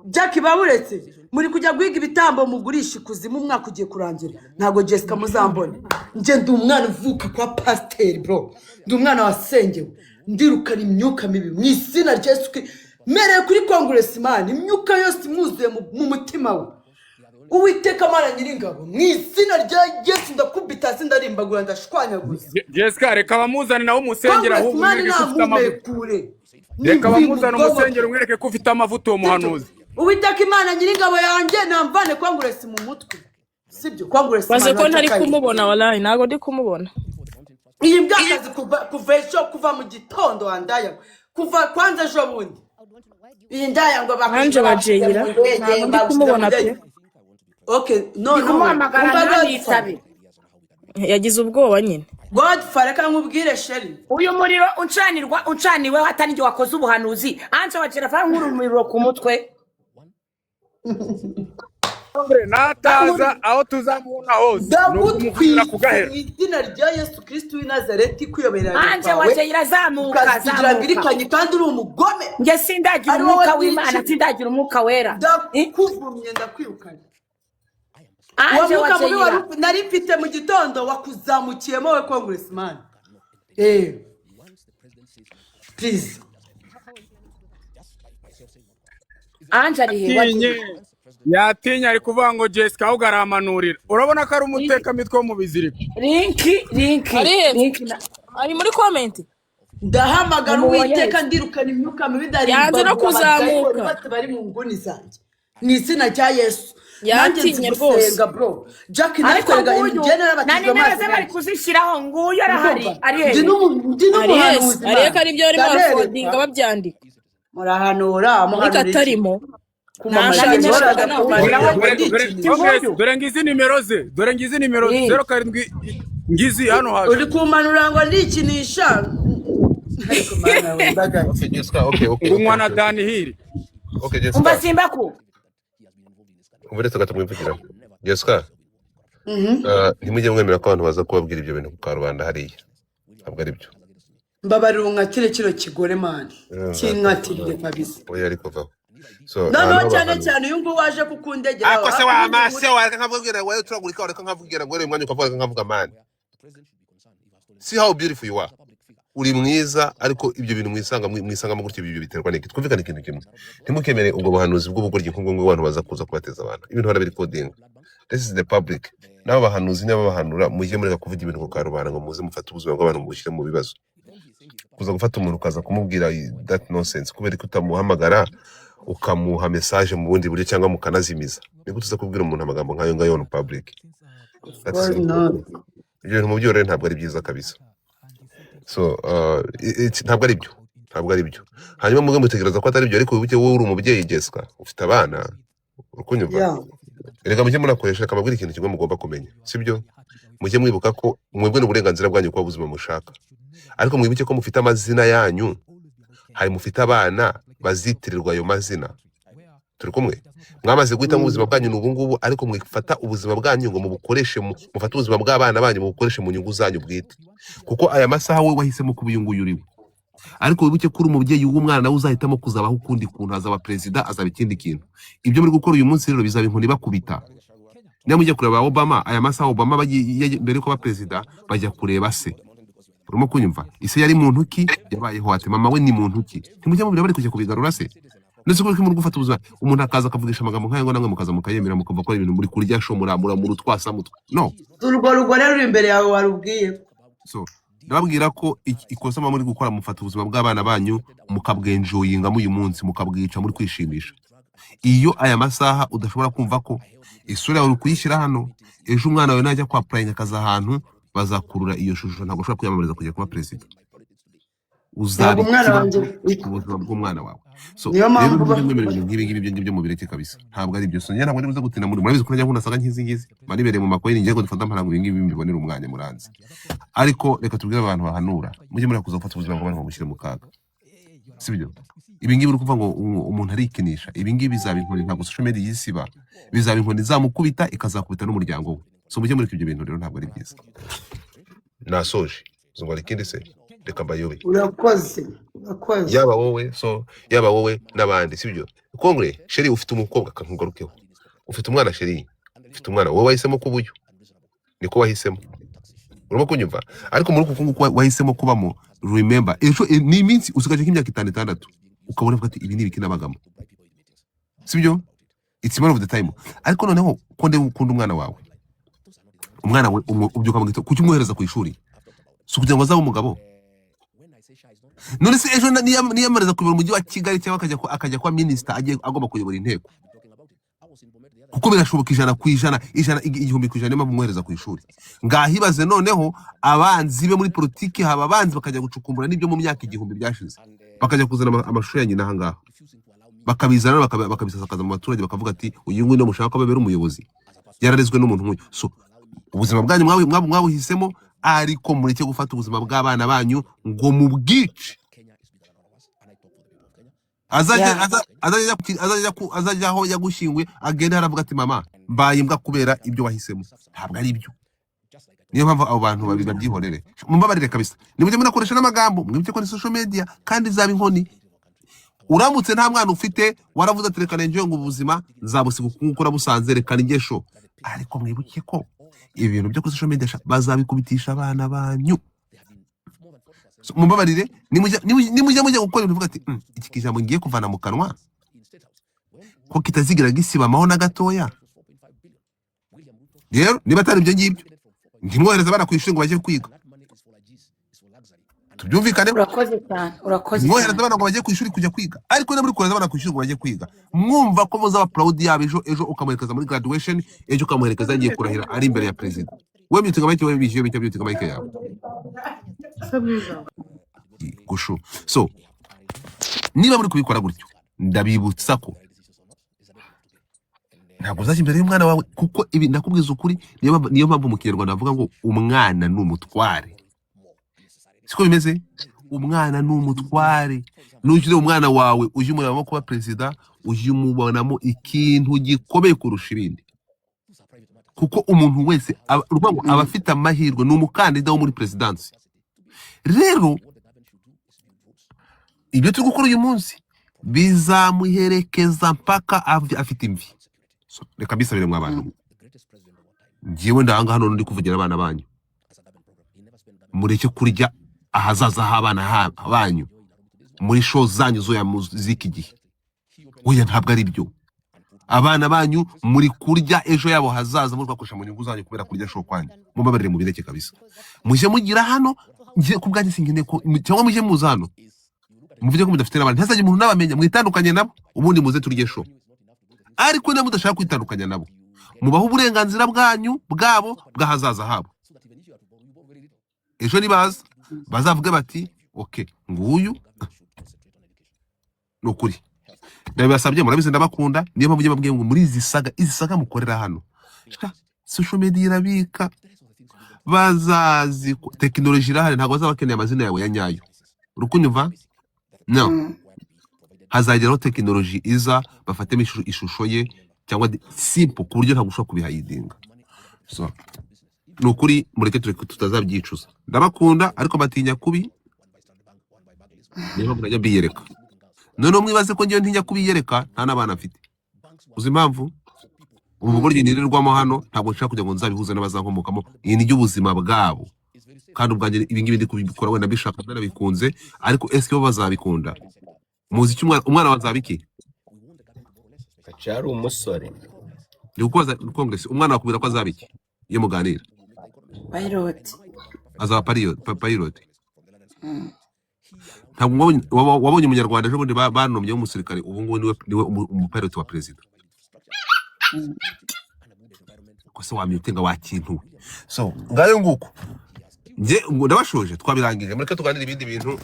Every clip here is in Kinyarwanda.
Jack, baburetse muri kujya guhiga ibitambo mugurisha ikuzimu. Umwaka ugiye kurangira, ntabwo Jessica muzambona. Njye ndi umwana uvuka kwa pasiteri, bro, ndi umwana wasengewe. Ndirukana imyuka mibi mu izina rya Yesu Kristo. Mereye kuri congressman, imyuka yose imwuzuye mu mutima we, Uwiteka Mana Nyiringabo, mu izina rya Yesu, ndakubita hasi, ndarimbagura, ndashwanyaguza. Jessica, reka bamuzane nawe umusengera, ahubwo Congressman umwereke ko ufite amavuta. ntampumekure. Reka bamuzane Nimbimugoboke. umusengera, umwereke ko ufite amavuta, uwo muhanuzi. Uwiteka Imana Nyiringabo yanjye, namvane Congress mu mutwe, sibyo? Congress Baze ko ntari kumubona, wallahi ntabwo ndi kumubona. Iyi mbwakazi kuva ejo, kuva mu gitondo, wandaya kuva kwanza ejo bundi, iyi ndaya ngo Anje wa Jeyira, bagushyize mu ndege, ntabwo ndi bagushyize mu kumubona pe. ndege. Okay, Ndi noneho kumuhamagara umva Godfa. ntanitabe. Yagize ubwoba nyine. Godfa, reka nkubwire, chérie. Uyu muriro uncanirwa, uncaniweho atari njye wakoze ubuhanuzi. Anje wa Jera, nkura umuriro ku mutwe. Nataza, aho tuzamubona hose ni ukumuvunira ku Ndagutwitse gahera. mu izina rya Yesu Kristo w'i Nazareti, kwiyoberanya Anje wa kwawe Jera, zamuka. ukazigira ngo Zamuka. irikanye kandi uri umugome. Njye sindagira Ari wowe umwuka w'Imana, nyir'ikibi. sindagira umwuka wera. Ndakuvumye, ndakwirukanye. Uwo Anje wa mwuka mubi Jera. nari mfite mu gitondo wakuzamukiyemo, we congressman, please. Anje ari he wa Yatinye. Jera? Yatinye, ari kuvuga ngo Jessica ahubwo aramanurira. Urabona ko ari umutekamutwe wo mu biziriko. Link, link. Ari he? Link Ari muri comment. Ndahamagara Mumubonye? Uwiteka, ndirukana imyuka mibi, Yanze no ndarimbagura kuzamuka. abadayimoni bose bari mu nguni zanjye mu izina rya Yesu. Nanjye nzi Yatinye rwose. gusenga, bro. Jack, Ariko natwerega nguyu njye na narabatijwe nimero amazi ze bari menshi. kuzishyiraho, nguyu arahari. Urumva? Ari Ndi he? ndi Ari hese? n'umuhanuzi, Ariyo man. ko ari byo barimo Ndanerekwa. baraforwardinga, babyandika. Murahanura, Ariko muhanura iki? atarimo. Kumamara Nta hora nta ndakuvuga ngo Dore ndikinisha. Congress, dore ngizi nimero ze, dore ngizi nimero 07 ngizi hano hasi. Uri kumanura ngo ndikinisha, ariko Mana we, ndagaye. Okay, Jessica, okay. Ngunywa Okay. na Okay. Danihiri. Okay, Umva. Jessica. Simbaku. Uretse gato mwivugiraho. Jessica, ntimujye mwemera ko abantu baza kubabwira ibyo bintu ku karubanda hariya. Ntabwo ari byo. Mbabarira unkatire kino kigore, man, kinkatirire kabisa. Oya, ariko vaho. So, Noneho ahantu cyane h'abahanuzi. cyane uyu nguyu waje kukundegera. Ariko se wa mase wareka nkavubwira, wowe turagurika, wareka nkavubwira ngo umwanya ukavuga nkavuga, man. See how beautiful you are. Uri mwiza, ariko ibyo bintu mwisanga mwisangamo gutyo, ibyo biterwa n'iki? Twumvikane ikintu kimwe. Ntimukemere ubwo buhanuzi bw'ubugoryi nk'ubwo ngubwo abantu baza kuza kubateza abantu. Ibintu barabirecordinga. This is the public. N'abo bahanuzi niba bahanura, mujye mureka kuvuga ibintu ku karubanda ngo muze mufate ubuzima bw'abantu mubushyire mu bibazo. Kuza gufata umuntu ukaza kumubwira that nonsense, kubera ko utamuhamagara ukamuha message mu bundi buryo cyangwa mukanazimiza? Ni gute uza kubwira umuntu amagambo nk'ayo ngayo on public? That is Of course not. Ibyo bintu mu ntabwo ari byiza kabisa. So ntabwo ari byo, ntabwo ari byo. Hanyuma mubwe mutekereza ko atari byo, ariko wibuke wowe uri umubyeyi, Jessica, ufite abana, uri kunyumva? Yeah. Reka mujye munakoresha, reka mbabwire ikintu kimwe mugomba kumenya, sibyo? Mujye mwibuka ko mwebwe n'uburenganzira bwanyu kuba ubuzima mushaka, ariko mwibuke ko mufite amazina yanyu, hari mufite abana bazitirirwa ayo mazina. Turi kumwe? Mwamaze guhitamo ubuzima bwanyu ni ubu ngubu, ariko mwifata ubuzima bwanyu ngo mubukoreshe mufate ubuzima bw'abana banyu mubukoreshe mu nyungu zanyu bwite, kuko aya masaha wowe wahisemo kuba uyu nguyu uriwe, ariko wibuke ko uri umubyeyi w'umwana, nawe uzahitamo kuzabaho ukundi kuntu, azaba perezida, azaba ikindi kintu. Ibyo muri gukora uyu munsi rero bizaba inkoni bakubita. Niba mujya kureba Obama aya masaha, Obama mbere yuko aba perezida bajya kureba se. Urimo kunyumva? Ise yari muntu ki? Yabayeho ate? Mama we ni muntu ki? Ntimujya mubira bari kujya kubigarura se? Ndetse ko muri gufata ubuzima, umuntu akaza akavugisha amagambo nk'ayo ngo namwe mukaza mukayemera, mukumva ko ari ibintu muri kurya sho, muramura muri utwasa mutwe, no. Urwo rugore ruri imbere yawe warubwiye. So ndababwira ko ikosa muba muri gukora, mufata ubuzima bw'abana banyu mukabwenjoyingamo uyu munsi, mukabwica muri kwishimisha. Iyo aya masaha udashobora kumva ko isura yawe uri kuyishyira hano, ejo umwana wawe najya kwa applyinga akazi ahantu, bazakurura iyo shusho. Ntabwo ushobora kwiyamamariza kujya kuba perezida. Uzaba Ntabwo umwana ikibazo wanjye ku buzima bw'umwana wawe. So Niyo rero mpamvu mujye mwemera ibintu nk'ibi ngibi, ibyo ngibyo mubireke kabisa, ntabwo ari byo. So njye ntabwo ndibuze gutinda muri, murabizi ko najya nkunda saga nk'izi ngizi, mba nibereye mu makoyini ngiye ngo dufate amafaranga, ibi ngibi mbibonere umwanya muranzi. Ariko reka tubwire abantu bahanura, mujye mureka kuza gufata ubuzima bw'abantu ngo mushyire mu kaga, sibyo? Ibi ngibi uri kuvuga ngo umuntu arikinisha, ibi ngibi bizaba inkoni. Ntabwo social media yisiba, bizaba inkoni izamukubita, ikazakubita n'umuryango we. So mujye mureka ibyo bintu rero, ntabwo ari byiza. Nasoje. Ngo hari ikindi se? Reka mbayobe. Urakoze, urakoze. Yaba wowe, so yaba wowe n'abandi, sibyo? Kongre chérie, ufite umukobwa, kankugarukeho. Ufite umwana chérie, ufite umwana. Wowe wahisemo kuba uyu, niko wahisemo, urimo kunyumva? Ariko muri uku nguku wahisemo kubamo, remember ejo ni iminsi usigaje nk'imyaka 5, 6, ukabona uvuga ati: "Ibi ni ibiki nabagamo?" Sibyo? It's one of the time. Ariko noneho ko ndeba ukunda umwana wawe, umwana we ubyuka mu gitondo, kuki umwohereza ku ishuri? Si ukugira ngo azabe umugabo? None se ejo niyamamariza kuyobora umujyi wa Kigali cyangwa akajya kuba minisita, agiye agomba kuyobora inteko, kuko birashoboka 100%, 100%, 1000%. Niyo mpamvu umwohereza ku ishuri. Ngahibaze noneho abanzi be muri politiki, haba abanzi bakajya gucukumbura n'ibyo mu myaka 1000 byashize, bakajya kuzana amashusho ya nyina aha ngaha, bakabizana, bakabisasakaza mu baturage, bakavuga ati: "Uyu nguyu niwe mushaka ko ababera umuyobozi, yararezwe n'umuntu nk'uyu." So ubuzima bwanyu mwabuhisemo, ariko mureke gufata ubuzima bw'abana banyu ngo mubwice. Azajya azajya aho yagushyinguye, agenda aravuga ati: "Mama, mbaye imbwa kubera ibyo wahisemo." Ntabwo ari byo. Niyo mpamvu abo bantu babiri babyihorere, mumbabarire kabisa. Nimujye munakoresha n'amagambo, mwibuke ko ni social media kandi izaba inkoni. Uramutse nta mwana ufite, waravuze ati: "Reka nenjoye ngo ubuzima nzabusiga uku nguku urabusanze, reka nijye." Ariko mwibuke ko ibi bintu byo kuri social media bazabikubitisha abana banyu. So, mumbabarire, nimujya mujya gukora ibintu, uvuga ati: Iki kijambo ngiye kuvana mu kanwa ko kitazigira gisibamaho na gatoya." Rero niba atari ibyo ngibyo, ntimwohereze abana ku ishuri ngo bajye kwiga, tubyumvikaneho. Urakoze cyane, urakoze Mwohereza cyane. abana ngo bajye ku ishuri kujya kwiga, ariko niba muri kohereza abana ku ishuri ngo bajye kwiga, mwumva ko muzaba proud yabo ejo, ejo ukamuherekeza muri graduation, ejo ukamuherekeza agiye kurahira ari imbere ya perezida. We myutinga mic, we bishyuye bityo myutinga mic yawe gushu. So niba muri kubikora gutyo, ndabibutsa ko ntabwo uzajya imbere y'umwana wawe, kuko ibi ndakubwiza ukuri, niyo mpamvu mu Kinyarwanda bavuga ngo umwana ni umutware. Siko bimeze? Umwana ni umutware. Nujya ureba umwana wawe, ujye umubonamo kuba perezida, ujye umubonamo ikintu gikomeye kurusha ibindi, kuko umuntu wese uruvuga ngo aba afite amahirwe, ni umukandida wo muri perezidansi. Rero ibyo turi gukora uyu munsi bizamuherekeza mpaka afite imvi. So, reka mbisabire mwa bantu. Njyewe ndahanga hano ndi kuvugira abana banyu. Mureke kurya ahazaza h'abana banyu muri show zanyu zoya z'iki gihe. Oya, ntabwo ari byo. Abana banyu muri kurya ejo yabo hazaza, muri bakoresha mu nyungu zanyu kubera kurya show kwanyu. Mumbabarire, mubireke kabisa. Mujye mugira hano, njye ku bwanjye sinkeneye ko, cyangwa mujye muza hano muvuge ko mudafite n'abandi, ntihazagire umuntu n'abamenya, mwitandukanye nabo, ubundi muze turye show. Ariko niba mudashaka kwitandukanya nabo, mubahe uburenganzira bwanyu, bwabo bw'ahazaza habo. Ejo nibaza bazavuge bati: "Ok, nguyu ni ukuri." Ndabibasabye, murabizi ndabakunda. Niyo mpamvu babwiye ngo muri izi saga, izi saga mukorera hano, sha, social media irabika, bazazi tekinoloji irahari, ntabwo bazaba bakeneye amazina yawe ya nyayo. Uri kunyumva? No hazageraho tekinoloji iza bafatemo ishusho ye cyangwa simple, ku buryo ntabwo ushobora kubihayidinga. So ni ukuri, mureke tureke tutazabyicuza. Ndabakunda ariko batinya kubi, niyo mpamvu najya mbiyereka. Noneho mwibaze ko ngewe ntinya kubiyereka, nta n'abana mfite. Uzi impamvu? Ubu bugoryi nirirwamo hano, ntabwo nshaka kugira ngo nzabihuze n'abazankomokamo. Iyi ni ubuzima bwabo, kandi ubwanjye ibi ngibi ndi kubikora wenda mbishaka, narabikunze, ariko ese bo bazabikunda? Muzi icyo umwana wazaba iki? Gaca ari umusore. Ndi kukubaza, Congress, umwana wakubwira ko azaba iki iyo muganira? Pilot. Azaba pilot. Ntabwo wabonye umunyarwanda ejo bundi banomye w'umusirikare, ubu ngubu niwe umupilot wa perezida. Ko se wamyutinga wa kintu we? So ngayo nguko, njye ngo ndabashoje, twabirangije. Mureke tuganire ibindi bintu,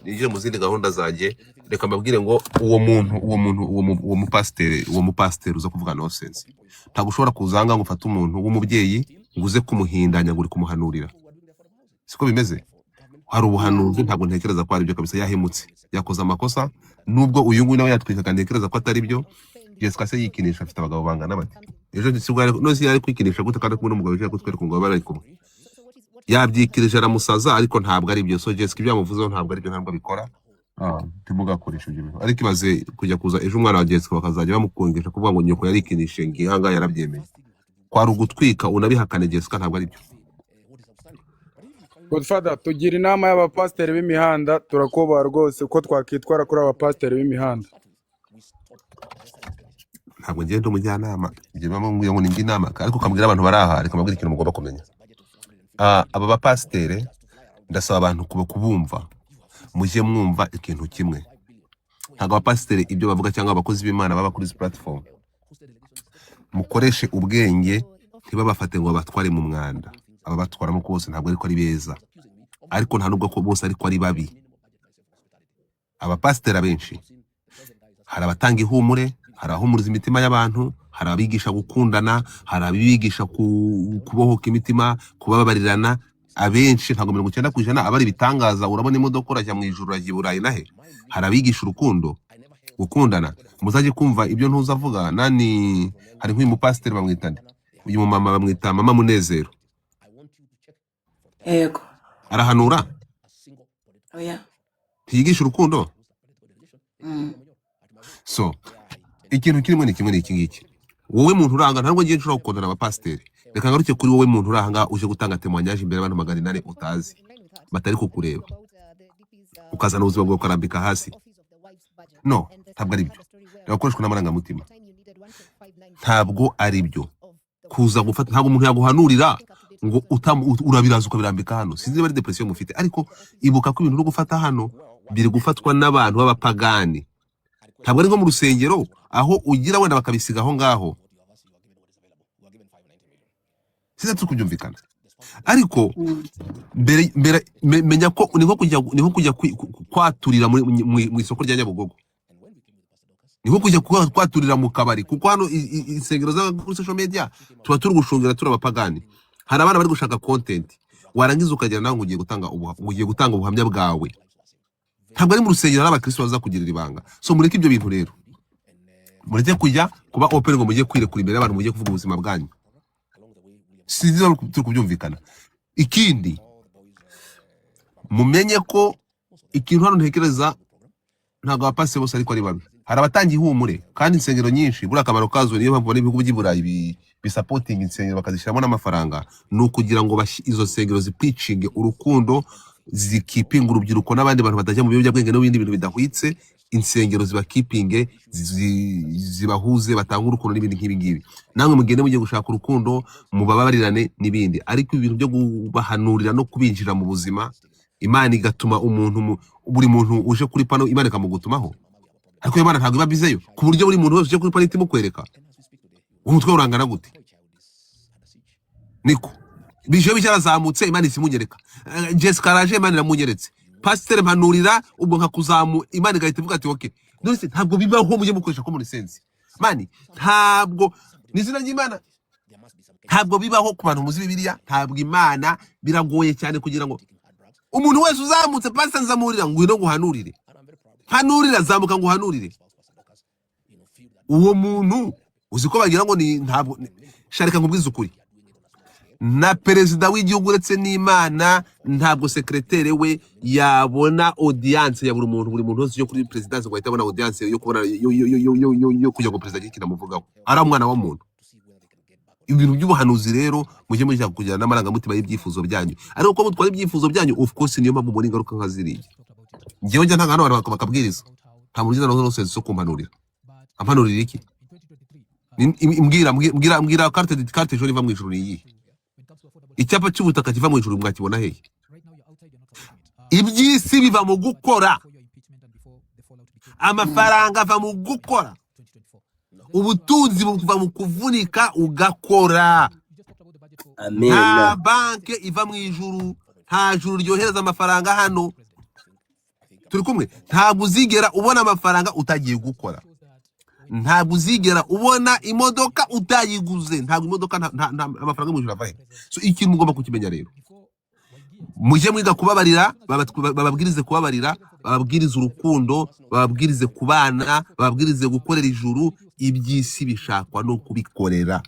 nigire mu zindi gahunda zanjye. Reka mbabwire ngo uwo muntu, uwo muntu, uwo mupasiteri uza kuvuga nonsense, ntabwo ushobora kuzanga ngo ufate umuntu w'umubyeyi ngo uze kumuhindanya ngo uri kumuhanurira. Siko bimeze. Hari ubuhanuzi, ntabwo ntekereza ko ari byo kabisa. Yahemutse, yakoze amakosa. Nubwo uyu nguyu nawe yatwikaga, ntekereza ko atari byo. Jessica se yikinisha, afite abagabo bangana bati ejo sibwo none se yari kwikinisha gute kandi ari kumwe n'umugabo? Ejo kutwereka umugabo bari kumwe. Yabyikirije aramusaza, ariko ntabwo ari byo. So Jessica, ibyo yamuvuzeho ntabwo ari byo, ntabwo abikora. Ntimugakoreshe ibyo bintu. Ariko ibaze kujya kuza ejo umwana wa Jessica bakazajya bamukungisha kuvuga ngo nyoko yarikinishe, ngihangaha yarabyemeye. Kwari ugutwika, unabihakane Jessica, ntabwo ari byo. Godfather, tugira inama y'abapasiteri b'imihanda, turakubaha rwose uko twakitwara kuri aba pasiteri b'imihanda. Ntabwo ngenda umujyanama, ibyo bamubwira ngo ninjye inama, ariko ukambwira abantu bari aha, reka mbabwire ikintu mugomba kumenya. Aba bapasiteri, ndasaba abantu kuba kubumva, mujye mwumva ikintu kimwe. Ntabwo abapasiteri ibyo bavuga cyangwa abakozi b'Imana baba kuri izi platform, mukoreshe ubwenge, ntibabafate ngo babatware mu mwanda. Ababatwaramo bose ntabwo ariko ari beza, ariko nta nubwo ko bose ariko ari babi. Abapasiteri abenshi, hari abatanga ihumure, hari abahumuriza imitima y'abantu, hari abigisha gukundana, hari abigisha kubohoka imitima, kubabarirana. Abenshi, ntabwo 90% aba ari ibitangaza. Urabona imodoka, urajya mu ijuru, urajya i Burayi nahe. Hari abigisha urukundo, gukundana. Muzajye kumva ibyo ntuzavuga nani. Hari nk'uyu mupasiteri bamwita nde? Uyu mumama bamwita Mama Munezero. Yego. Arahanura? Oya. Ntiyigisha urukundo? Mm. So ikintu kirimo ni kimwe, ni iki ngiki: wowe muntu uranga, ntabwo ngiye nshobora gukundana abapasiteri. Reka ngaruke kuri wowe muntu uri ahangaha uje gutanga témoignage imbere y'abantu 800 utazi, batari kukureba, ukazana ubuzima bwawe ukarambika hasi. No, ntabwo ari byo. Birakoreshwa n'amarangamutima, ntabwo ari byo kuza gufata. Ntabwo umuntu yaguhanurira ngo urabiraza ukabirambika hano. Sinzi niba ari depression mufite, ariko ibuka ko ibintu uri gufata hano biri gufatwa n'abantu b'abapagani. Ntabwo ari nko mu rusengero aho ugira wenda bakabisiga aho ngaho. Sinzi turi kubyumvikana, ariko mbere mbere menya ko ni nko kujya kwaturira mu isoko rya Nyabugogo, ni nko kujya kwaturira mu kabari, kuko hano insengero za kuri social media tuba turi gushungera, turi abapagani. Hari abana bari gushaka content, warangiza ukagera nawe ngo ugiye gutanga ubuhamya bwawe. Ntabwo ari mu rusengero hari abakristo baza kugirira ibanga. So mureke ibyo bintu rero, mureke kujya kuba open ngo mujye kwirekura imbere y'abantu, mujye kuvuga ubuzima bwanyu. Sinzi niba turi kubyumvikana. Ikindi, mumenye ko ikintu hano ntekereza, ntabwo abapasiteri bose ariko ari babi. Hari abatanga ihumure, kandi insengero nyinshi buriya akamaro kazo, niyo mpamvu ubona ibihugu by'i Burayi bisapotinga insengero bakazishyiramo n'amafaranga, ni ukugira ngo izo nsengero zipreachinge urukundo, zikeepinga urubyiruko n'abandi bantu batajya mu biyobyabwenge n'ibindi bintu bidahwitse. Insengero zibakeepinge, zibahuze, batange urukundo n'ibindi nk'ibi ngibi. Namwe mugende mujye gushaka urukundo, mubabarirane n'ibindi. Ariko ibintu byo kubahanurira no kubinjira mu buzima, Imana igatuma umuntu buri muntu uje kuri pano Imana ikamugutumaho, ariko iyo Imana ntabwo iba bizeyo ku buryo buri muntu wese uje kuri pano ihita imukwereka. Umutwe urangana gute? Niko bije byarazamutse, Imana isimunyereka. Jessica araje, Imana iramunyeretse. Pasiteri mpanurira, ubwo nkakuzamu, Imana igahita ivuga ati okay. None se ntabwo bibaho? Mujye mukoresha common sense, man. Ntabwo ni izina ry'Imana, ntabwo bibaho ku bantu muzi Bibiliya. Ntabwo Imana, biragoye cyane kugira ngo umuntu wese uzamutse, pasiteri nzamurira, ngwino nguhanurire, hanurira, zamuka nguhanurire. Uwo muntu uzi ko bagira ngo ni ntabwo shareka. Nkubwize ukuri, na perezida w'igihugu, uretse n'Imana, ntabwo secrétaire we yabona audience ya buri muntu, buri muntu wese ujya kuri perezidansi ngo ahite abona audience yo kubona yo kugira ngo perezida agire ikintu amuvugaho, ari umwana w'umuntu. Ibintu by'ubuhanuzi rero mujye mujya kujyana n'amarangamutima y'ibyifuzo byanyu, ariko uko mutwara ibyifuzo byanyu, of course niyo mpamvu mubona ingaruka nka ziriya. Njyewe njya ntanga hano abantu bakabwiriza, nta muntu ugenda no zo kumpanurira. Ampanurira iki? Mbwira, mbwira, mbwira, carte jaune iva mu ijuru ni iyihe? Icyapa cy'ubutaka kiva mu ijuru mwakibona hehe? Iby'isi biva mu gukora, amafaranga ava mu gukora, ubutunzi buva mu kuvunika ugakora. Nta Amena. Banke iva mu ijuru, nta juru ryohereza amafaranga hano. Turi kumwe? Ntabwo uzigera ubona amafaranga utagiye gukora, ntabwo uzigera ubona imodoka utayiguze. Ntabwo imodoka amafaranga mu ijuru ava he? So ikintu mugomba kukimenya rero, mujye mwiga kubabarira, bababwirize kubabarira, bababwirize urukundo, bababwirize kubana, bababwirize gukorera ijuru. Iby'isi bishakwa no kubikorera.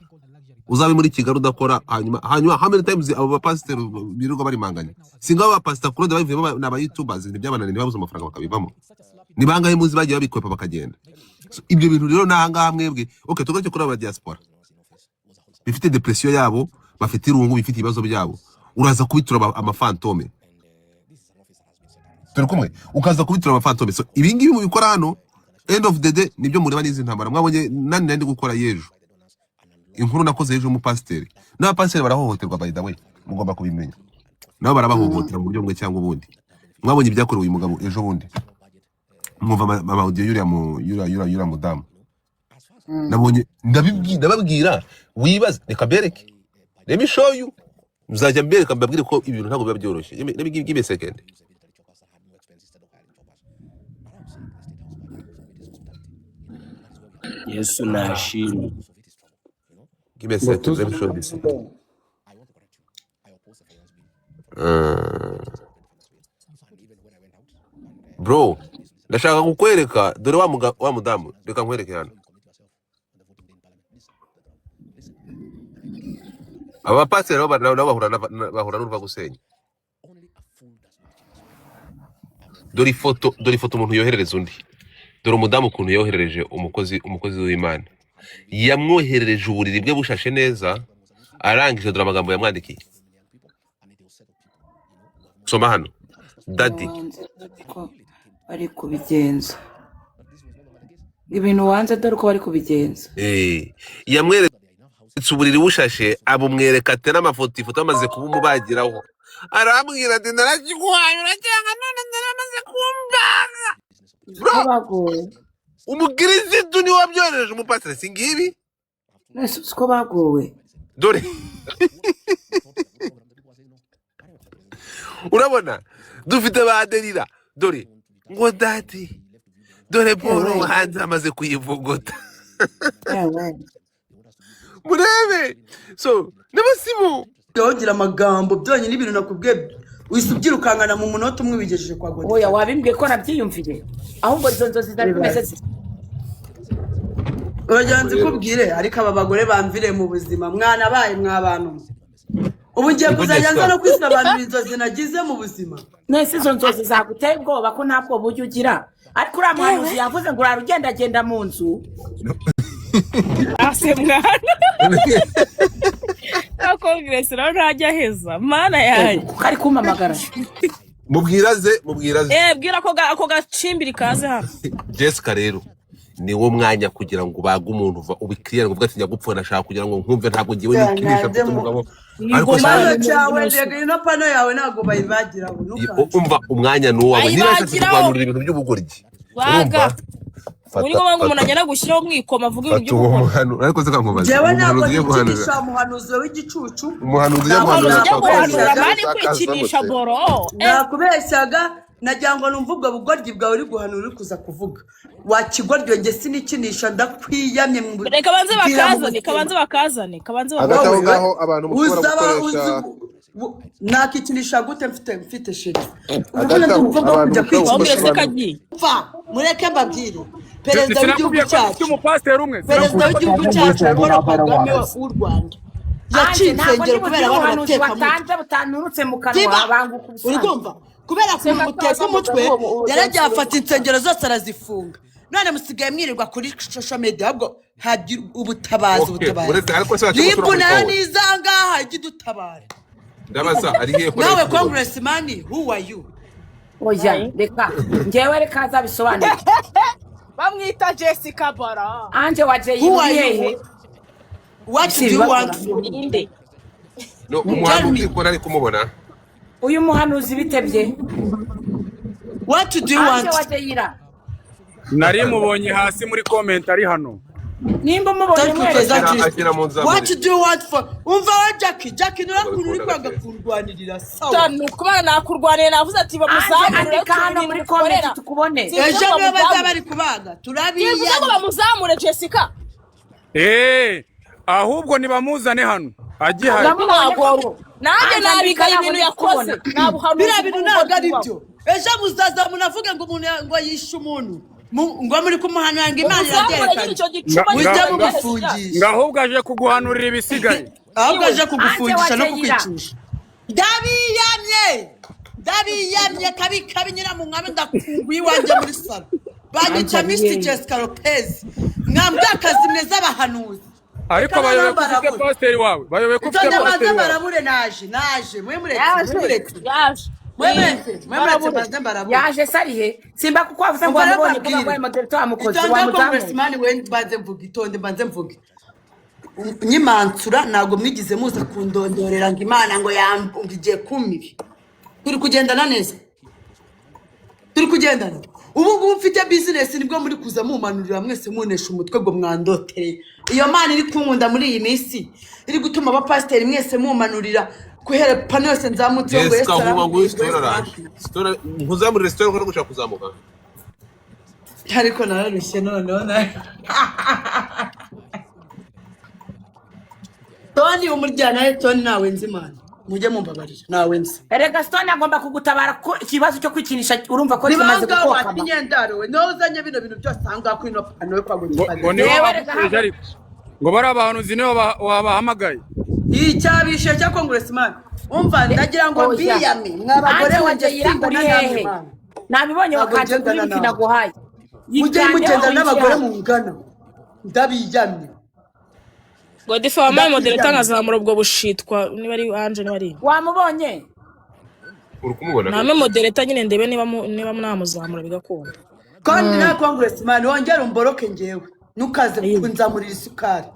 Uzabe muri Kigali udakora, hanyuma how many times abo bapasiteri birirwa barimanganya? Si ngabo ba Pastor Claude bavuyemo ni aba YouTubers, ntibyabananiye, ntibabuze amafaranga bakabivamo. Ni bangahe muzi bagiye babikwepa bakagenda? So, ibyo bintu rero ni ahangaha mwebwe. Okay, tugaruke kuri aba diaspora bifite depression yabo, bafite irungu, bifite ibibazo byabo. Uraza kubitura amafantome, turi kumwe, ukaza kubitura amafantome. So ibi ngibi mubikora hano, end of the day nibyo mureba n'izi ntambara mwabonye. Nani nari ndi gukora y'ejo, inkuru nakoze ejo, umupasiteri n'abapasiteri barahohoterwa. By the way, mugomba kubimenya, nabo barabahohotera mu buryo bumwe cyangwa ubundi. Mwabonye ibyakorewe uyu mugabo ejo bundi, mwumva ama audio y'uriya mu yuriya yuriya yuriya mudamu. Nabonye ndababwira, wibaze. Reka mbereke, let me show you. Nzajya mbereka, mbabwire ko ibintu ntabwo biba byoroshye. Let me give me a second. Yesu nashimwe. Give me a Ngo second, tuze let me show this. Bro, ndashaka kukwereka, dore wa mudamu, reka nkwereke hano. Aba bapasiteri nabo nabo bahura n'uruva gusenya. Dore ifoto, dore ifoto umuntu yoherereza undi. Dore umudamu ukuntu yoherereje umukozi w'Imana. Yamwoherereje uburiri bwe bushashe neza, arangije dore amagambo yamwandikiye. Soma hano daddy. Wanze ko bari kubigenza ibintu, wanze dore uko bari kubigenza. Yamweretse uburiri bushashe, abumwereka ate n'amafoto, ifoto amaze kubumubagiraho, arambwira ati narakiguhaye uracyanga, none naramaze kumbaga. Ko Bro, bagowe. umukirisitu niwe wabyohereje umupasiteri, si ngibi? Nese uzi ko bagowe? Dore urabona dufite ba Derira, dore ngo daddy, dore Paul Ewe hanze amaze kuyivuguta. Ewe. Murebe, so n'abasibo Yongera amagambo byonyine, ibintu nakubwiye uhise ubyirukankana mu munota umwe ubigejeje kwa Oya, Godfather. wabimbwiye ko nabyiyumviye, ahubwo izo nzozi zari zimeze zite? Uragira nzi kubwire, ariko aba bagore bamvire mu buzima, mwana baye mwabantu mwe. Ubu ngiye Niko kuzajya nza Jessica no kwisobanurira inzozi nagize mu buzima. Nese izo nzozi zaguteye ubwoba ko nta bwoba ujya ugira? Ariko uriya muhanuzi yavuze ngo urara ugendagenda mu nzu. Ase mwana na kongeresi nawe ntajya aheza, mana yanjye. Kuko ari kumpamagara. Mubwiraze, mubwiraze. Bwira ako gacimbiri kaze hano. Jessica rero ni wo mwanya kugira ngo ubage umuntu uva ubikiriyane, ngo uvuge ati njya nashaka kugira ngo nkumve, ntabwo ngiwe nikinisha, mfite umugabo ariko Pano shaka cyawe ndega, ino pano yawe ntabwo bayibagiraho, ntukange. Umva, umwanya ni uwawe niba yashatse Ayibagiraho. kurwanurira ibintu by'ubugoryi, Baga. urumva? Ubu ni ngombwa ngo umuntu agenda gushyiraho umwikoma avuga ibintu Fata uwo by'ubugoryi. muhanu, ariko se kankubaze, Njyewe uwo ntabwo muhanuzi ugiye guhanura, nikinisha umuhanuzi w'igicucu. umuhanuzi ujya Ntabwo guhanura Umuhanuzi ujya guhanura nakubeshyaga. mani kwikinisha boro. Nakubeshyaga nagira ngo numve ubwo bugoryi bwawe uri guhanura, uri kuza kuvuga wa kigoryi. Njye sinikinisha, ndakwiyamye mu Reka banze bwira mu bakazane, buzima. kabanze bakazane, kabanze Hagati aho bakazane. Wowe ngaho abantu mushobora uzaba gukoresha uzi nakikinisha gute mfite sheri? Hagati Ubu aho numva bwo abantu kujya mushobora Wabwira gukoresha se kwikinisha. abantu kagiye. Pfa, mureke mbabwire, perezida w'igihugu Sinakubwiye ko dufite cyacu, umupasiteri umwe? perezida Sinakubwiye w'igihugu cyacu Paul Kagame w'u Rwanda yaciye Anje ntabwo insengero ndi kubera bugire bano ubuhanuzi batekamutwe. watanze butanturutse mu kanwa, Ziba banguka uri ubusanzwe. kumva, kubera ukuntu muteka umutwe, yaragiye afata insengero zose arazifunga, none musigaye mwirirwa kuri social media. Ahubwo hagira ubutabazi, Okay, ubutabazi. uretse ariko se wacu Ribu gutura nayo muri nizangaha ijya idutabara. Ndabaza ari hehe ko Nawe nari kubona? congressman, who are you? Oya, reka njyewe, reka azabisobanure. Bamwita Jessica Bara. Anje wa Jay Who uri are hehe? you? What Si do you want ibibazo. from me? Ninde? No, Tell umuhanuzi me. ko nari kumubona. Uyu muhanuzi bitebye. What do you Anje want? wa Jayira, Nari mubonye hasi muri comment, ari hano. nimba umubonye Thank you, mwereke. President Ashyira Christ. ashyira mu What nzamure. do you want for? Umva we Jackie, Jackie, nurakuntu uri Ndabikunda kwanga gake. kurwanirira sawa. Ni ukubana nakurwaniye, navuze ati Anje bamuzamure andika turebe hano ibintu muri comment mukorera. tukubone. Simvuze Ejo ngo niba bazaba bamuzamure, bari kubaga, simvuze ngo turabiyana. bamuzamure Jessica. Ahubwo nibamuzane hano agihari. Uramubonye Ntabwo koko? nanjye Anje andika nabigaye ntabwo ibintu ndi yakoze, kukubona. nta buhanuzi Biriya bintu ntabwo ari bw'ubugoryi byo. Ejo muzaza munavuge ngo umuntu ngo yishe umuntu. Ngo muri kumuhanura ngo Imana Muzamure nyine irabyerekanye. icyo gicuba Mujye nyine. mubifungisha. Ngo ahubwo aje kuguhanurira ibisigaye. Ahubwo aje Anje kugufungisha no wa Jayira. kukwicisha. Ndabiyamye, ndabiyamye kabi kabi, nyira mu mwami, ndakunguye iwanjye muri salo banyica. Anje Mr ariye. Jessica Lopez, mwambwakazi mwe z'abahanuzi. Ariko Reka bayobewe noneho ko ufite mbarabure. pasiteri wawe, bayobewe ko ufite Itonde maze pasiteri wawe. mbarabure, naje, naje, mwe muretse, mwe Yaje muretse, yaje. mwe muretse, mwe muretse. Barabure. Mbanze mbarabure. Yaje se arihe? Simba kuko wavuze ngo Umva rero wamubonye ko mbabwire. baguhaye moderator wamukoze Itonde, wamuzamuye. congressman we, mbanze mvuge. Itonde mbanze mvuge. Nyimansura ntabwo mwigize muza kundondorera ngo Imana ngo ngo igiye kumpa ibi. Turi kugendana neza, turi kugendana. Ubu ngubu mfite business, nibwo muri kuza mumanurira mwese, munesha umutwe ngo mwandotereye. Iyo Mana iri kunkunda muri iyi minsi iri gutuma abapasiteri mwese mumanurira guhera pano yose nzamutse ngo Jessica, Yesu nkuba arambwira nguyu ngo sitora Yesu araje. arambwira. Sitora nkuzamurire, sitora ko gushaka kuzamuka. Ariko nararushye noneho na Toni umuryango we. Toni nawe nzi, Imana mujye mumbabarira, nawe nzi. Erega Stone agomba kugutabara ko ikibazo cyo kwikinisha urumva ko kimaze Nibangaho gukokama. watinyendaro we, niwe uzanye bino bintu byose ahangaha kuri ino pano yo kwa Ngo nibo Yewe reka baguteje, ariko ngo bari abahanuzi nibo wabahamagaye. Icyabishe cya congressman, umva, ndagira ngo Oya. mbiyame mwa bagore Anje wa wanjye Jayira singana uri namwe hehe? mana. Nabibonye Ntabwo wakanze kuri ngendana link nawe. naguhaye. Mujye Yikandeho mugendana winjire n'abagore hano. mungana, ndabiyamye. Godifa wampaye moderator Ndabiyamye. nkazamura ubwo bushitwa, niba ari Anje, niba ari Wamubonye? Uri kumubona? Name moderator nyine ndebe niba niba namuzamura bigakunda. Kandi nawe congressman wongere umboroke, ngewe ntukaze kunzamurira isukari.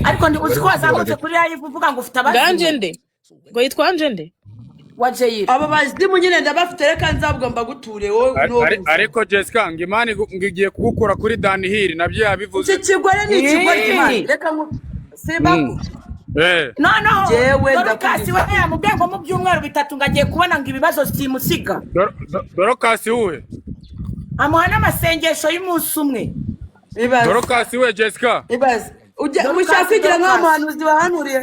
Ariko ndi uzi Bari ko wazamutse kumubona. kuri live uvuga ngo ufite Nganje abazimu. nde ngo yitwa Anje nde? Wa Jayira. Abo bazimu nyine ndabafite, reka nzabwo mbaguture wowe n'uwo muzima. Ariko Jessica, ngo Imana ngo igiye kugukura kuri Danihiri, nabyo yabivuze. Iki kigore ni ikigore. Ii. Imana reka simbaku. Noneho Njyewe Dorukasi ndakubwira. we yamubwiye ngo mu byumweru 3 ngo agiye kubona ngo ibibazo simusiga. Dorokasi we. Amuha n'amasengesho y'umunsi umwe. Ibaze. Dorokasi we, Jessica. Ibaze. Dorukasi, Mushaka kwigira nk'aho Dorukasi. muhanuzi wahanuriye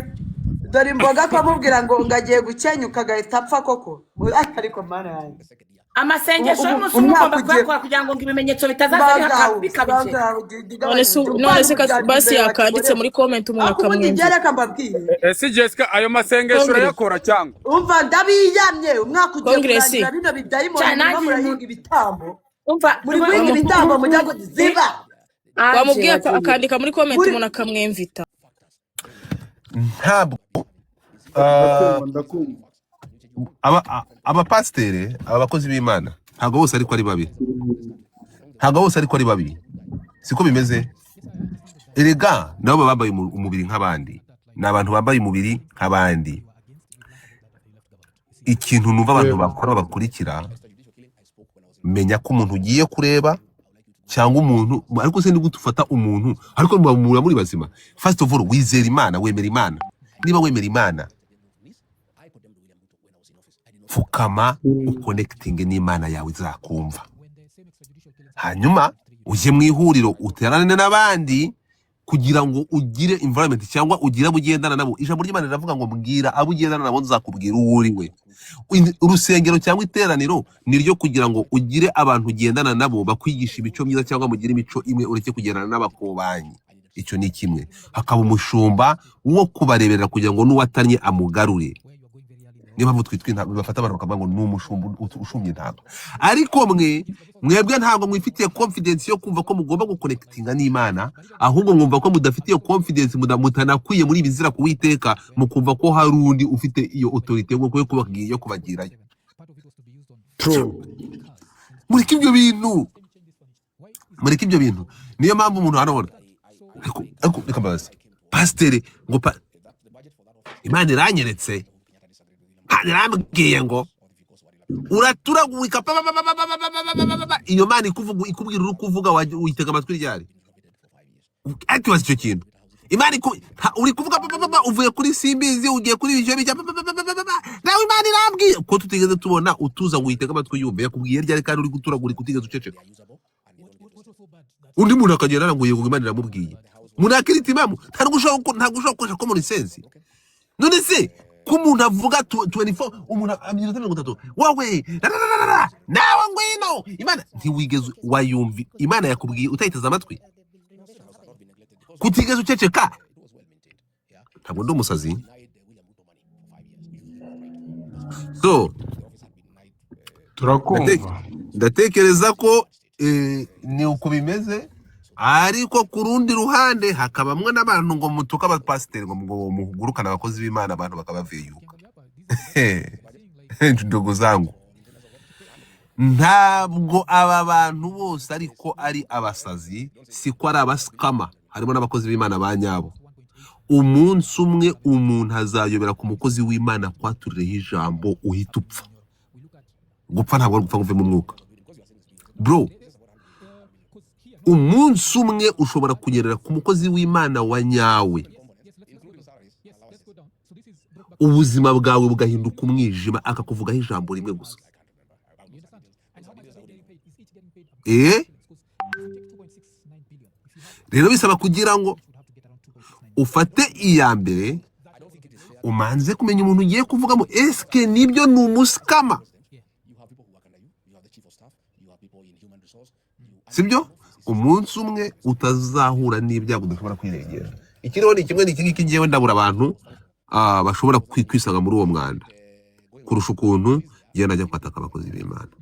dore imboga akamubwira ngo agiye gukenyuka agahita apfa koko. Ariko Mana yanjye. Amasengesho Ubu y'umunsi umwe umwaka ugomba ugiye kuyakora kugira ngo ibimenyetso bitazaza bikabije. None se basi yakanditse muri comment umuntu Ariko ubundi akamwumva. njye reka mbabwire. Ese Jessica, ayo masengesho Congress. urayakora cyangwa? Umva, ndabiyamye, umwaka ugiye Congress. kurangira bino bidayimoni Cya, murimo nanjye murahinga ibitambo. Umva. Muri guhinga ibitambo mujya ngo ziba. Anje Wamubwiye wa Jayira. akandika muri comment Muri umuntu akamwemvita. Ntabwo Ndakumva, ndakumva. abapasiteri, aba bakozi b'Imana, ntabwo bose ariko ari babi, ntabwo bose ariko ari babi, siko bimeze. Erega nabo baba bambaye umubiri nk'abandi, ni abantu bambaye umubiri nk'abandi. Ikintu numva abantu bakora bakurikira, menya ko umuntu ugiye kureba cyangwa umuntu, ariko se ni gute ufata umuntu, ariko muba muri bazima? First of all, wizera Imana, wemera Imana? Niba wemera Imana, pfukama uconnectinge n'Imana yawe, izakumva. Hanyuma ujye mu ihuriro, uterane n'abandi kugira ngo ugire environment cyangwa ugire abo ugendana nabo. Ijambo ry'Imana riravuga ngo: "Mbwira abo ugendana nabo, nzakubwira uwo uri we." Urusengero cyangwa iteraniro ni ryo kugira ngo ugire abantu ugendana nabo bakwigisha imico myiza cyangwa mugire imico imwe, ureke kugendana n'abakobanyi. Icyo ni kimwe. Hakaba umushumba wo kubareberera kugira ngo n'uwatannye amugarure. Niyo mpamvu twitwa intama, bafata abantu bakavuga ngo ni umushumba ushumbye intama. Ariko mwe mwebwe ntabwo mwifitiye confidence yo kumva ko mugomba guconnectinga n'Imana, ahubwo mwumva ko mudafitiye confidence, mutanakwiye muri ibizira kuwiteka, mukumva ko hari undi ufite iyo autorité yo kubagirayo. True. Mureke ibyo bintu, mureke ibyo bintu. Niyo mpamvu umuntu hano, ariko reka mbabaze pasiteri ngo Imana iranyeretse, Imana irambwiye ngo uraturagurika pa pa pa pa pa pa pa pa pa pa pa pa. Iyo Mana ikuvuga, ikubwira uri kuvuga, uyitega amatwi ryari? Ariko ibaze icyo kintu, Imana uri kuvuga pa pa pa pa, uvuye kuri simbizi ugiye kuri ibyo bijya pa pa pa pa pa pa pa, nawe Imana irambwiye ko tutigeze tubona utuza ngo uyitege amatwi yumve yakubwiye ryari, kandi uri guturagurika utigeze uceceka. Undi muntu akagenda ngo yego, Imana iramubwiye. Umuntu akirita imamu, ntabwo ushobora gukoresha common sense. None se Ko umuntu avuga 24, umuntu iminota 30, wowe rarararara, nawe ngwino Imana ntiwigeze wayumvi. Imana yakubwiye utayiteze amatwi, kutigeze uceceka. Ntabwo ndi umusazi. So Turakumva. Ndatekereza ko ni uko bimeze, ariko ku rundi ruhande hakabamwe n'abantu ngo mutuka abapasiteri, ngo mugurukane abakozi b'Imana, abantu bakabaveyuka. Ndugu zangu, ntabwo aba bantu bose ariko ari abasazi, siko ari abasikama, harimo n'abakozi b'Imana ba nyabo. Umunsi umwe umuntu azayobera ku mukozi w'Imana kwaturireho ijambo, uhita upfa. Gupfa ntabwo ari gupfa ngo uve mu mwuka, bro. Umunsi umwe ushobora kunyerera ku mukozi w'Imana wa nyawe, ubuzima bwawe bugahinduka umwijima, akakuvugaho ijambo rimwe gusa. Rero bisaba kugira ngo ufate iya mbere, umanze kumenya umuntu ugiye kuvugamo. Eske nibyo ni umusikama? Sibyo? Umunsi umwe utazahura n'ibyago udashobora kwirengera. Ikiriho ni kimwe, ni iki ngiki: ngewe ndabura abantu bashobora kwisanga muri uwo mwanda kurusha ukuntu ngewe najya kwataka abakozi b'Imana.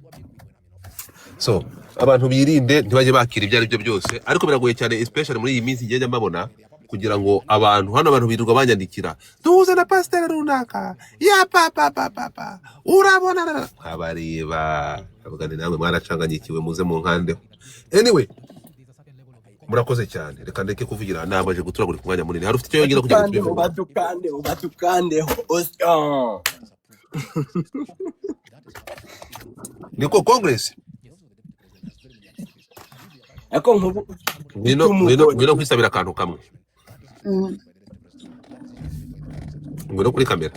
So abantu birinde, ntibajye bakira ibyo ari byo byose, ariko biragoye cyane, especially muri iyi minsi ngenda mbabona, kugira ngo abantu hano, abantu birirwa banyandikira duhuze na pasiteri runaka ya papa papa, urabona nkabareba nkavuga nti namwe mwaracanganyikiwe, muze mu nkandeho. Anyway, murakoze cyane, reka ndeke kuvugira, namaje guturagurika umwanya munini. Hari ufite icyo yongera kugira ngo Batukandeho, tubivuge? batukandeho, batukandeho, Oscar. Niko Congress. Ariko nkubu Ngwino, ufite ngwino, umugore. ngwino kwisabira akantu kamwe. Ngwino kuri kamera.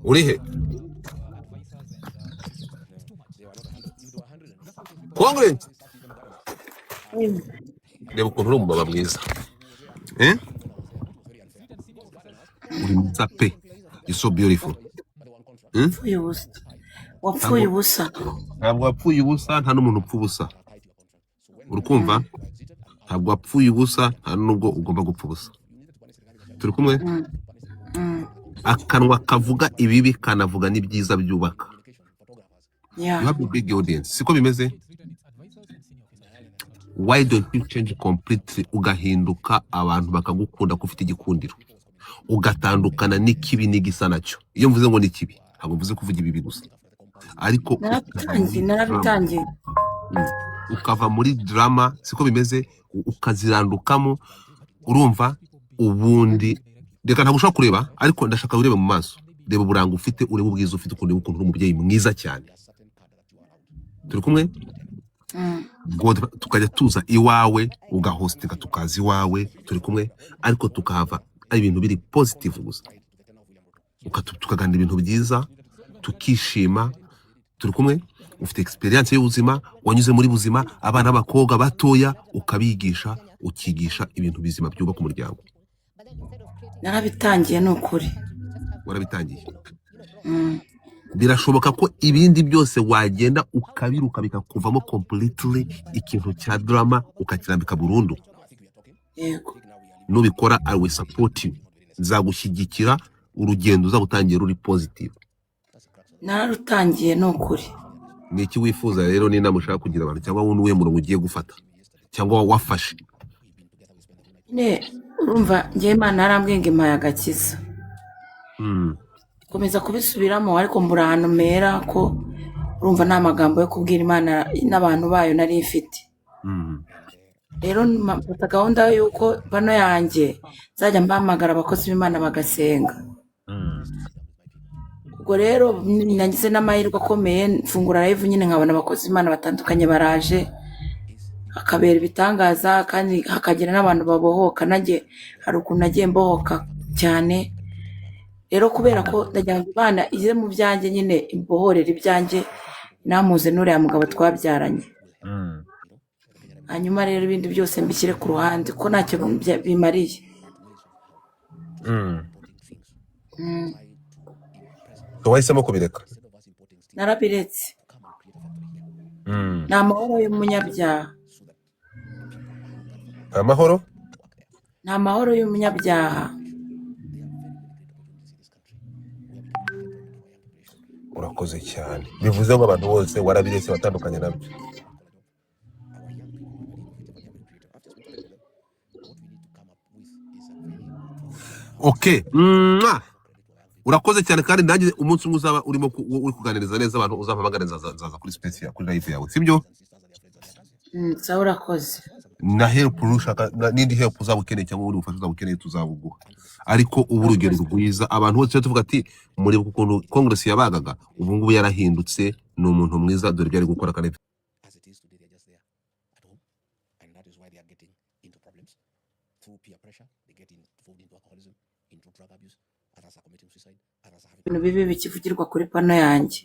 Uri he Congress? Reba ukuntu uri umumama mwiza, eh? Uri mwiza pe, you so beautiful. Wapfuye ubusa, wapfuye Ntabwo ubusa. Ntabwo wapfuye ubusa, nta n'umuntu upfa ubusa, urukumva? Ntabwo wapfuye ubusa, nta nubwo ugomba gupfa ubusa. Turi kumwe. Akanwa kavuga ibibi kanavuga n'ibyiza byubaka. You Yeah. have a big audience, siko bimeze? Why don't you change completely, ugahinduka, abantu bakagukunda ko ufite igikundiro, ugatandukana n'ikibi n'igisa nacyo? Iyo mvuze ngo ni kibi, ntabwo mvuze kuvuga ibibi gusa, ariko ukava Narabitangiye, muri drama. narabitangiye. Ukava muri drama, siko bimeze? Ukazirandukamo, urumva? Ubundi reka, ntabwo ushobora kureba, ariko ndashaka urebe mu maso, reba uburanga ufite, urebe ubwiza ufite, ukuntu urebe ukuntu uri umubyeyi mwiza cyane. Turi kumwe. Ubwo tukajya tuza iwawe, ugahostinga, tukaza iwawe, turi kumwe, ariko tukahava ari ibintu biri positive gusa. Tukaganira ibintu byiza, tukishima. Turi kumwe. Ufite experience y'ubuzima, wanyuze muri buzima, abana b'abakobwa batoya ukabigisha, ukigisha ibintu bizima byubaka umuryango. Narabitangiye ni ukuri. Warabitangiye. Birashoboka ko ibindi byose wagenda ukabiruka bikakuvamo completely, ikintu cya drama ukakirambika burundu. Yego. Nubikora I will support you, nzagushyigikira, urugendo uzagutangira ruri positive. Nararutangiye ni ukuri. Ni iki wifuza rero n'inama ushaka kugira abantu, cyangwa wowe n'uwuhe murongo ugiye gufata cyangwa wafashe? Nyine urumva njyewe Imana yarambwiye ngo impaye agakiza. Komeza kubisubiramo, ariko mbura ahantu mpera, ko urumva nta magambo yo kubwira Imana n'abantu bayo nari mfite. Rero mfata gahunda y'uko bano yanjye nzajya mpamagara abakozi b'Imana bagasenga. Ubwo rero nagize n'amahirwe akomeye, mfungura live nyine nkabona abakozi b'Imana batandukanye baraje, hakabera ibitangaza kandi hakagira n'abantu babohoka. Nanjye hari ukuntu nagiye mbohoka cyane. Rero kubera ko ndagira ngo Imana ize mu byanjye nyine, imbohorere ibyanjye, Inamuze n'uriya mugabo twabyaranye. Hanyuma rero ibindi byose mbishyire ku ruhande ko ntacyo bimariye. So wahisemo kubireka? Narabiretse. Ni amahoro y'umunyabyaha. Amahoro. Ni amahoro y'umunyabyaha. Urakoze cyane. Bivuze ngo abantu bose warabiretse, watandukanye nabyo. Okay. Mwah! Urakoze cyane, kandi nanjye umunsi umwe uzaba urimo uri kuganiriza neza abantu, uzampamagare, nzaza kuri space ya kuri live yawe, sibyo? Sawa, urakoze. Na help ushaka n'indi help uzaba ukeneye cyangwa ubundi bufasha uzaba ukeneye tuzabuguha, ariko ubu urugero Urakoze. rwiza abantu bose tuvuga ati muribuka ukuntu Congress yabagaga, ubu ngubu yarahindutse, ni umuntu mwiza, dore ibyo ari gukora kandi. Ibintu bibi bikivugirwa kuri pano yanjye.